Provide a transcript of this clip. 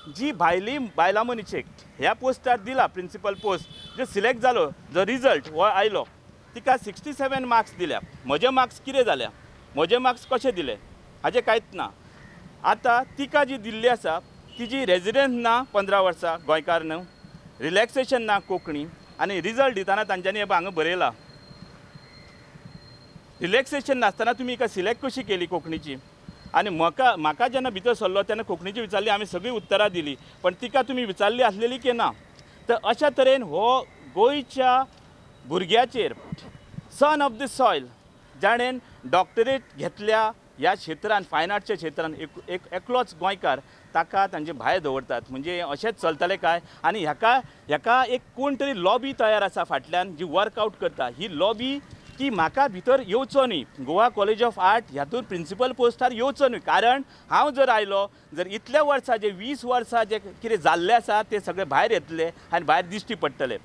जी भायली बायलां मनीशेक ह्या पोस्टार दिला प्रिंसिपल पोस्ट जो सिलेक्ट जालो, जो रिजल्ट हो आयलो तिका 67 मार्क्स दिल्या. म्हजे मार्क्स कितें जाल्या, म्हजे मार्क्स कशे दिले हाजें कांयच ना. आतां तिका जी दिल्ली आसा तिजी रेजिडन्स ना 15 वर्सां, गोंयकार न्हू, रिलॅक्सेशन ना कोंकणी, आनी रिजल्ट दितना तांच्यांनी हे हांगा बरयला रिलॅक्सेशन नासतना तुमी हिका सिलेक्ट कशी केली कोंकणीची. आनी म्हाका जेन्ना भितर सरलो तेन्ना कोंकणीची विचारली, आमी सगळीं उत्तरां दिली, पण तिका तुमी विचारली आसलेली की ना. तर अशा तरेन हो गोंयच्या भुरग्याचेर सन ऑफ the soil जाणें डॉक्टरेट घेतल्या ह्या क्षेत्रान, फायन आर्टच्या क्षेत्रान एक एकलोच गोंयकार, ताका तांचे भायर दवरतात. म्हणजे अशेंच चलतलें काय? आनी ह्याका एक कोण तरी लॉबी तयार आसा फाटल्यान जी वर्कआवट करता. ही लॉबी की म्हाका भितर येवचो न्ही, गोवा कॉलेज ऑफ आर्ट ह्यातून प्रिंसिपल पोस्टार येवचो न्ही, कारण हांव जर आयलो जर इतल्या वर्सां जे 20 वर्सां जे कितें जाल्लें आसा तें सगळें भायर येतलें आनी भायर दिश्टी पडटलें.